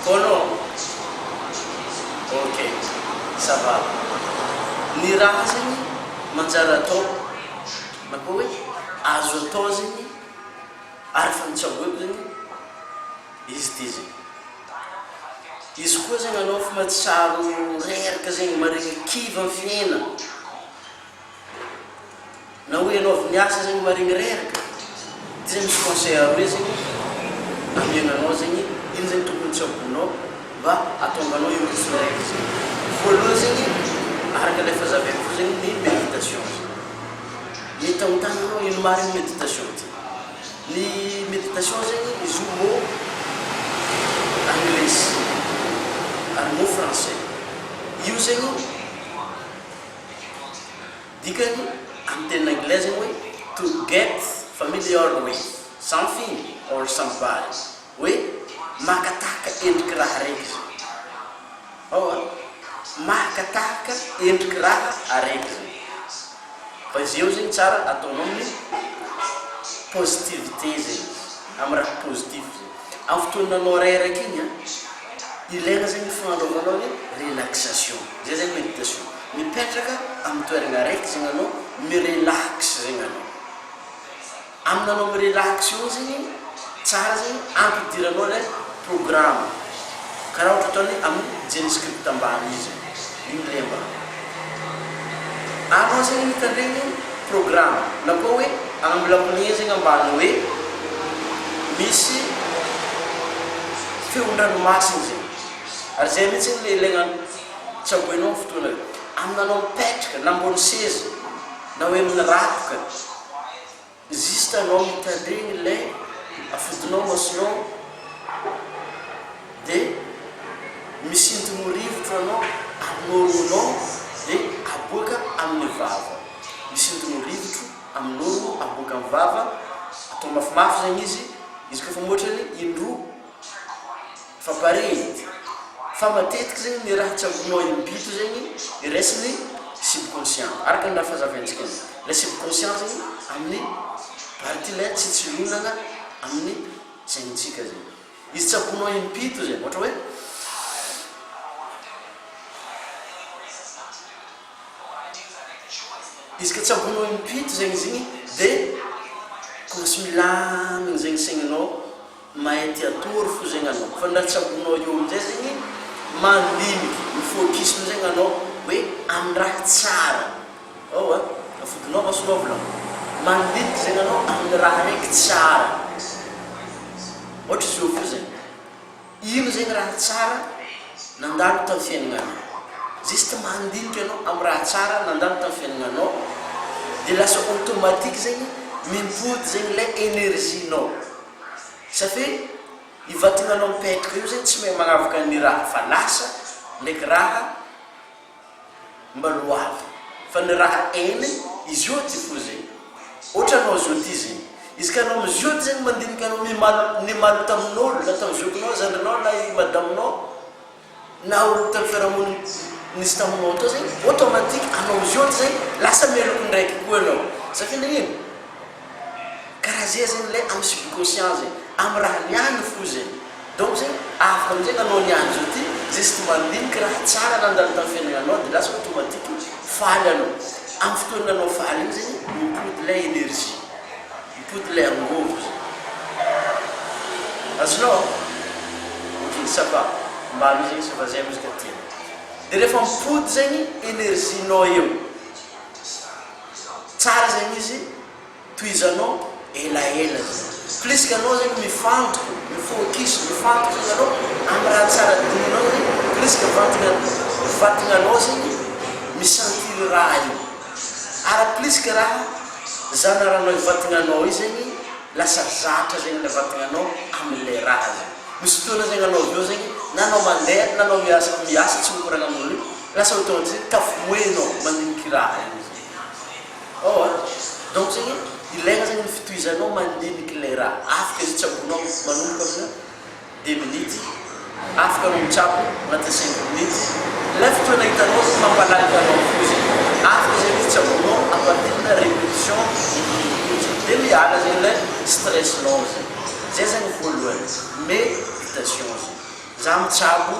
Akao anao? Ok, ça va. Ny raha zegny manjary atao na koa hoe azo atao zegny ary efa notsaboiko zegny izy ty zegny. Izy koa zegny anao efa mahatsiaro reraka zegny, maregny kivy amy fiaigna. Na hoe ianao avy niasa zegny maregny reraka, ty zegny misy conseil aroe zegny amiagna anao zegny, ino zegny tokony tsaboinao mba ahatonga anao hiroso ndraiky zegny. Voalohany zegny araka le efa zavaiko teo zegny ny méditation zegny. Mety hanontany anao ino marigny méditation ty? Ny méditation zegny izy io mot anglisy ary mot français. Io zegny. Dikany amin'ny teny anglais zegny hoe to get familiar with something or somebody, hoe maka tahaka endriky raha araiky zegny. Ao a, maka tahaka endriky raha araiky zegny. Fa izy eo zegny tsara ataonao amin'ny positivité zegny izy, amin'ny raha positif zegny. Amin'ny fotoana anao reraka igny an, ilaina zegny ny fagnanaovanao ny relaxation, zay zegny méditation. Mipetraka amin'ny toeragna araiky zegny anao, mi-relax zegny anao. Amin'ny anao mi-relax io zegny, tsara zegny ampidiranao ilay programme, karaha ohatra ataony amin'ny jery script ambany io zegny, iny ilay ambany. Anao zegny mitandregny programme na koa hoe amin'ny lakolien zegny ambany hoe misy feon-dranomasina zegny, ary zay mihitsy le ilaigna tsaboinao amin'ny fotoana io. Amin'ny anao mipetraka na ambony seza na hoe amin'ny rakoka. Juste anao mitandregny ilay afodinao masonao de misintogno rivotro anao amin'ny orognonao de aboaka amin'ny vava, misintogno rivotro amin'ny orogno aboaka amin'ny vava, atao mafimafy zegny izy, izy koa efa mihoatra ny indroa. Fa pare edy. Fa matetiky zegny ny raha tsaboinao im-pito zegny iraisin'ny subconscient. Araka ny raha fazavaintsika igny. Ilay subconscient zegny amin'ny partie ilay tsitsilonana amin'ny saignintsika zegny. Izy tsaboinao im-pito zegny, ohatra hoe. Izy ka tsaboinao im-pito zegny izy igny de commence milamigny zegny saigninao. Mahay tia atoro fo zegny anao fa ny raha tsaboinao eo amizay zegny mandiniky, mi focus amizay zegny anao hoe amin'ny raha tsara ao a, afodinao masonao volagno, mandiniky zegny anao amin'ny raha raiky tsara, ohatra zao fo zegny, ino zegny raha tsara nandalo tamin'ny fiaignananao, juste mandiniky anao amin'ny raha tsara nandalo tamin'ny fiaignananao de lasa automatique zegny mimpody zegny ilay energie-nao. Ça fait i vatignanao mipetraka io zegny tsy mahay magnavaka ny raha fa lasa ndraiky raha mbala ho avy fa ny raha hainy izy io ty fo zegny ohatra anao zao ty zegny izy ka anao amizio ty zegny mandinika anao mimalo nimalo tamin'olo na tamin'ny zokinao zandrinao na i madaminao Na olo tamy fiarahamonina nisy taminao tao zegny automatique anao mizotra zegny lasa meloko ndraiky koa anao satria nagnino? Karaha zay zegny le amy subconscient zegny amy raha niany fo zegny donc zegny afaka amizay anao niany zao ty juste mandiniky raha tsara nandalo tamy fiaignananao de lasa automatique faly anao amy fotoana anao faly igny zegny mipody lay energie. Mipody ilay angovo zay. Azonao? Ok, ça va. Mba aloha zegny ça va zay mozika tiana. De rehefa mipody zegny énergie-nao eo, tsara zegny izy tohizanao elaela zegny. Plus que anao zegny mifantoko, mi-focus, mifantoko zegny anao amin'ny raha tsara dininao zegny, plus que vantagna vatagnanao zegny mi-sentir raha io. Ary plus que raha zanaranao io vatagnanao io zegny lasa zatra zegny le vatagnanao amle raha zegny. Misy fotoana zegny anao avy eo zegny na anao mandeha na anao miasa miasa tsy mikoragna amin'olo io lasa automatique tafomoenao mandiniky raha io zegny. Ao a! Donc zegny ilaigna zegny ny fitohizanao mandiniky le raha. Afaka izy tsaboinao manomboka amina. Deux minutes, afaka anao mitsabo anatin'ny cinq minutes, ilay fotoana hitanao zany mampalalaka anao fo zegny, afaka zegny izy tsaboinao à partir na repetition de miala zegny ilay stress nao zegny, zay zegny voalohany, meditation zegny. Za mitsabo,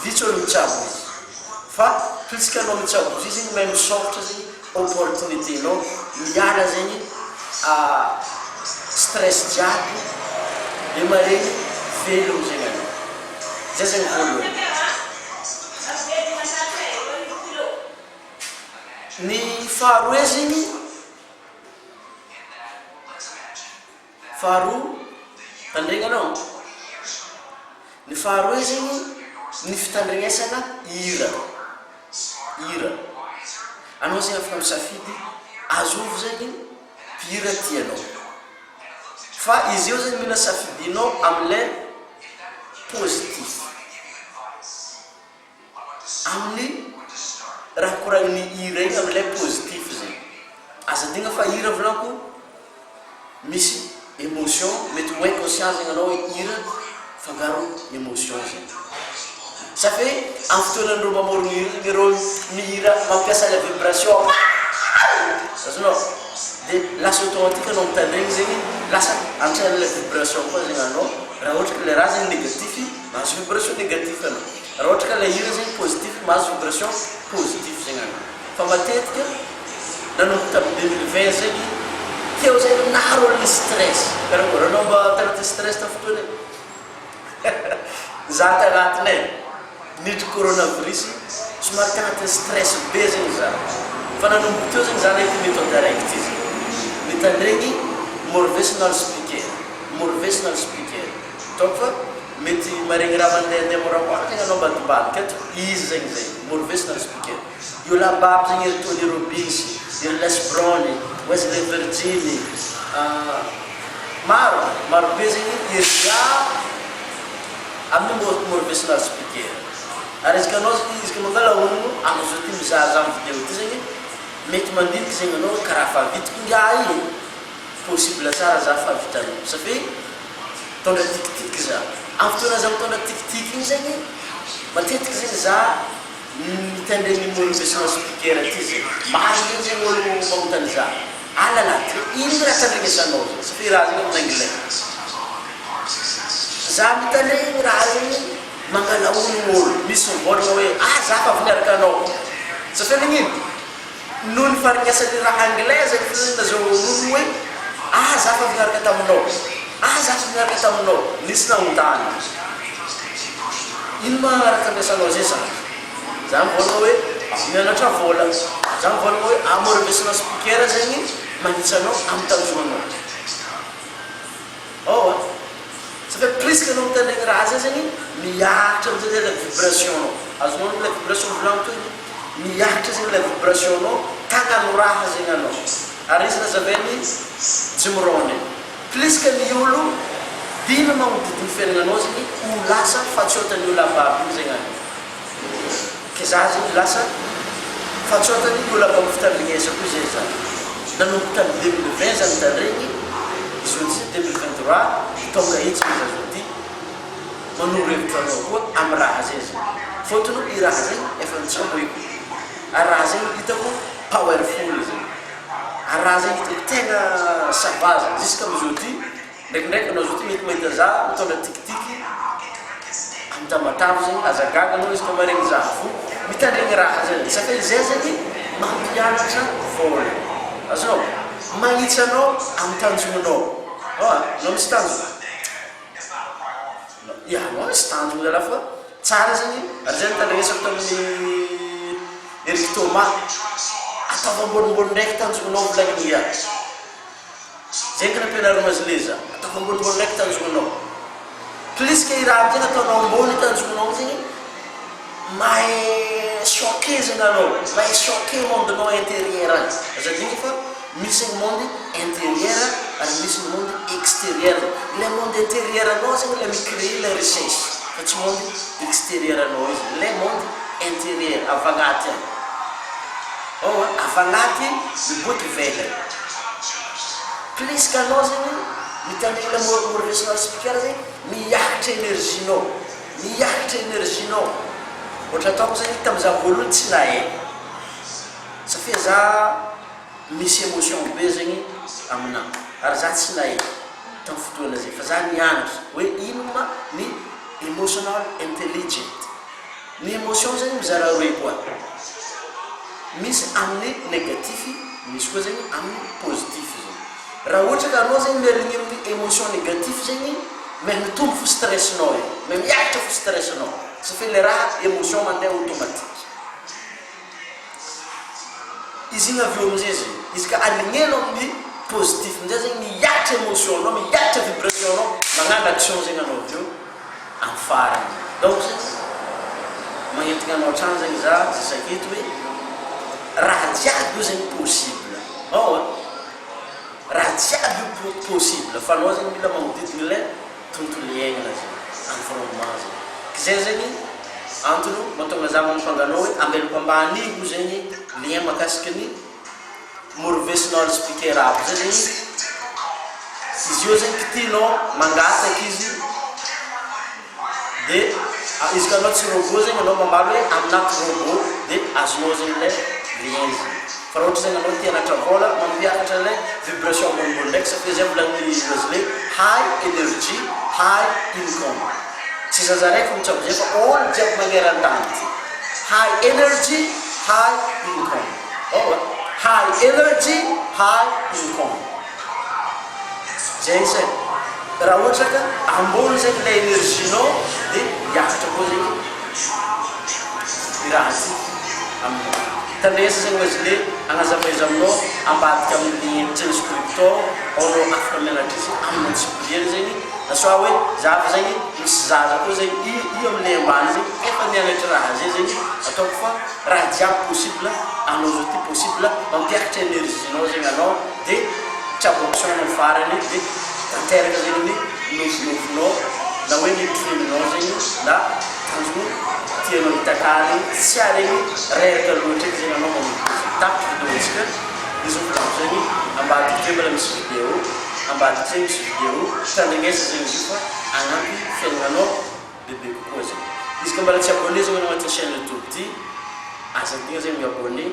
vitsy olo mitsabo izy fa puisque anao mitsabo izy zegny mahay misôkatra zegny opportunité-nao miala zegny stress jiaby de maregny velogno zegny anao, zay zegny voalohany. Ny faharoe zegny, Faharoa, tandregnanao, ny faharoe zegny ny fitandregnesana hira, hira, anao zegny afaka misafidy azovy zegny mpihira tianao, fa izy eo zegny mila safidinao amle positif. Amin'ny raha koragnin'ny hira igny amin'ilay positif zegny. Aza adigna fa hira volaniko misy émotion, mety ho inconscient zegny anao hoe hira fangaro émotion zegny. Ça fait amin'ny fotoanan'ireo mamorogno hira zegny ireo mihira mampiasa la vibration azonao? De lasa automatique anao mitandregny zegny lasa entraîne-n'ilay vibration koa zegny anao raha ohatra ka le raha zegny négatif mahazo vibration négatif anao. Raha ohatra ka ilay hira zegny positif mahazo vibration positif zegny anao. Fa matetika nanomboka tamin'ny 2020 zegny teo zegny naro ny stress. Karakory anao mba tanatin'ny stress tamin'ny fotoana io? Za tagnatiny e, niditra coronavirus somary tagnatin'ny stress be zegny za. Fa nanomboka teo zegny za nahita méthode araiky ty zegny, nitandregny motivational speaker, motivational speaker. Ataoko fa Mety maregny raha mandehandeha moramora zegny anao ambadimbadika ato, izy zegny zay, motivational speaker. Io lababy zegny ery Tony Robbins, ery Les Brown, Wesley Virgin, maro, maro be zegny ery amin'ny motivational speaker. Ary izy ka anao zegny, izy ka mangala ologno anao zao ty mizahazaha amin'ny video ty zegny, mety mandiniky zegny anao karaha fa vitako ingahy e, possible tsara za fa vitanao, satria Mitondra tikitik za. Amin'ny fotoana za mitondra tikitik igny zegny, matetiky zegny za mitandregny motivational speaker ty zegny. Maro zegny zegny olo magnontany za, alala ty ino raha tandregnesanao zegny, satria raha zegny amin'ny anglais. Za mitandregny raha zegny mangala ologno olo, misy mivôlagna hoe ah za fa avy niaraka anao, satria nagnino? Noho ny faharingasan'ny raha anglais zegny fotsiny nazahoan'olo hoe ah za fa avy niaraka taminao, ah za fa avy niaraka taminao, nisy nanontany ino ma raha tandresanao zay za? Za mivôlagna hoe avy mianatra vôla, za mivôlagna hoe ah motivational speaker zegny magnitsy anao amin'ny tanjonanao. Ao a! Ça fait plus que anao mitandregny raha zay zegny miaritra amizay zay la vibration nao, azonao la vibration volaniko igny, miaritra zegny la vibration nao tagnano raha zegny anao, ary izy nazavainy Jim Rohn igny, plus que ny olo dimy magnodidiny fiaignananao zegny ho lasa fatsiôtan'ny olo ababy igny zegny anao, ke za zegny lasa fatsiôtan'ny olo ababy fitandrignesako io zay za, nanomboka tamy 2020 za nitandregny, izy io tsy 2023 tonga etsy izy azo ty manoro hevitra anao koa amy raha zay zay fôtony i raha zay efa nitsaboiko ary raha zay hitako powerful zay ary raha zay hitako tegna ça va zay jusque amizao ty ndraikindraiky anao zao ty mety mahita za mitondra tikitiky amy Tamatave zegny aza gaga anao izy ka maregny za fo mitandregny raha zay ça fait zay zegny mampianatra vôla azonao Magnitsy anao amin'ny tanjonao. Oa, anao misy tanjona? Ya, anao misy tanjona zalahy fa tsara zegny, ary zay nitandrenesako tamin'i Eric Thomas, ataovy ambonimbony ndraiky tanjonao volagniny ia. Zegny ka nampianariny Mazileza, ataovy ambonimbony ndraiky tanjonao. Plus que i raha amizay nataonao ambony tanjonao zegny, Mahay choquer zegny anao, mahay choquer monde-nao intérieur agny, aza adino fa misy ny monde intérieur ary misy ny monde extérieur, ilay monde intérieur anao zegny ilay mi-créer ilay richesse fa tsy monde extérieur anao io zegny, ilay monde intérieur avy agnaty agny, ao an, avy agnaty miboaky ivelany, plus que anao zegny mitandregny ilay motivational speaker zegny miakatra énergie-nao. Miaritra énergie nao. Ohatra ataoko zegny tam za voalohany tsy nahay satria za misy émotion be zegny aminah ary za tsy nahay tam fotoana zay fa za nianatra hoe ino ma. Faharoa ny emotional intelligent. Ny émotion zegny mizara roe koa, misy amin'ny négatif, misy koa zegny amin'ny positif zegny. Raha ohatra ka anao zegny mialigny amin'ny émotion négatif zegny, mais mitombo fo stressinao e, mais miakatra fo stressinao, satria le raha émotion mandeha automatique izy igny. Avy eo amizay zegny izy ka alignenao amin'ny positif amizay zegny, miakatra émotion anao, miakatra vibration anao, magnano action zegny anao avy eo amin'ny farany. Donc zegny magnentigna anao hatrany zegny za zisaketo hoe raha jiaby io zegny possible ao a, raha jiaby io possible, fa anao zegny mila magnodidiny le tontolo iainana zegny, environnement zegny. Ke zay zegny antony mahatonga za magnampanganao hoe ambelako ambany io zegny lien mahakasiky ny motivational speaker aby zay zegny izy io zegny. Kitianao mangataky izy, de izy ka anao tsy robot zegny, anao mamaly hoe aminaty robot, de azonao zegny le lien zegny. Fa raha ohatra zegny anao tia anatra vola, mampiakatra le vibration ambonimbony ndraiky, satria zay volagny Wesley: high energy, high income. Tsy zaza raiky fa mitsabo zay, fa olo jiaby magneran-tany ty: high energy, high income. Oh, high energy, high income zay zay. Raha ohatra ka ambony zegny le énergie-nao, de hiakatra koa zegny i raha ty aminao. Tandresa zegny Wesley agnazava izy aminao ambadika amin'ny James Crypto anao, afaka mianatra izy amin'ny antsipiriany zegny. Asoa hoe zava zegny misy zaza koa zegny io amile ambany zegny efa mianatra raha zay zegny. Ataoko fa raha jiaby possible anao zao ty, possible mampiakatra énergie-nao zegny anao, de tsabo action ny farany, de tanteraka zegny ny nofinofinao, na hoe ny dream-nao zegny, na tanjona tianao hitakary. Tsy aregny reraka loatra eky zegny anao manomboka izy. Tapitra vidéo-ntsika izy volako zegny. Ambadiky teo mbola misy vidéo, ambadiky zegny misy vidéo tandrignesa zegny izy io, fa agnampy fiaignanao bebe kokoa zegny izy. Ka mbola tsy abonné zegny anao agnatin'ny chaîne YouTube ty, aza adigna zegny miabonné.